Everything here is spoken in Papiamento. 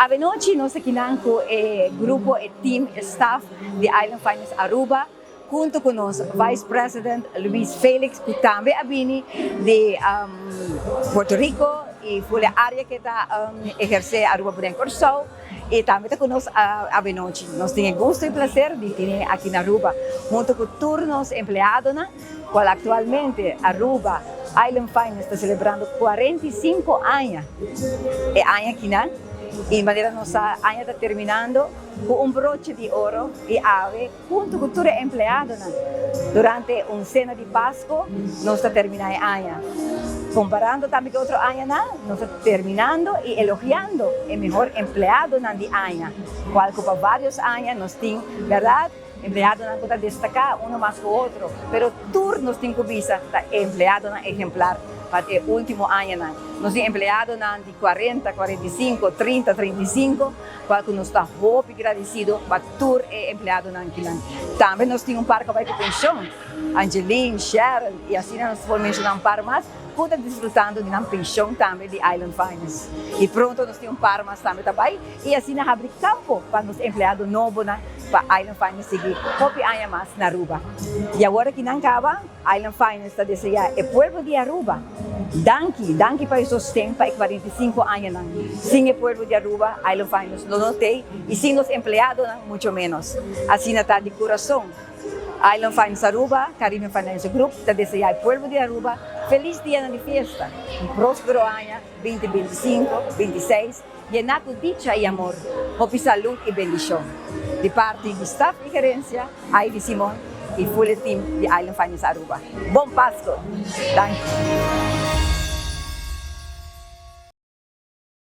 Awenochi nos ta kinan cu e grupo, e team, e staff di Island Finest Aruba, hunto cu nos Vice President Luis Felix cu tambe a bini di Puerto Rico y for e area cu e ta eherce Aruba Bonaire Corsou y tambe ta cu nos awenochi. Nos tin e gusto y placer di tene aki na Aruba hunto cu tur nos empleadonan cual actualmente Aruba Island Finest ta celebrando 45 aña e aña akinan y manera nos sa aña ta terminando cu un broche di oro y awe Huntu ku tur e empleadonan durante un sena di Pasku nos ta terminá e aña. Komparando tambe ku otro añanan, nos ta terminando i elogiando e mehor empleadonan di aña, kual ku pa vários aña nos tin, bèrdat, empleadonan ku ta destaká uno mas ku otro, pero tur nos tin ku bisa ta empleadonan ehemplar pa e último añanan. Nos tin empleadonan di kuarenta, 45, 30, 35, Cual cu nos ta hopi gradicido pa tur e empleadonan kinan. Tambe nos tin un par cu a bay cu pension, Angeline, Sharon y asina nos por menciona un par mas cu ta disfrutando di nan pension tambe di Island Finest. Y pronto nos tin un par mas tambe ta bay y asina habri campo pa nos empleado nobonan pa Island Finest sigui hopi aña mas na Aruba. Y awor aki nan caba, Island Finest ta desea e pueblo di Aruba danki, danki pa e sosten pa e 45 añanan. Sin e pueblo di Aruba, Island Finest lo no t'ey y sin nos empleadonan mucho menos. Asina ta di curason. Island Finest Aruba, Caribbean Financial Group ta desea e pueblo di Aruba feliz dianan di fiesta, un prospero aña 2025, 26 Yená ku dicha i amor, hopi salud i bendishon. Di parti di staf i gerensia, Ivy Simon i full e team di Island Finance Aruba. Bon Pasco! Danki.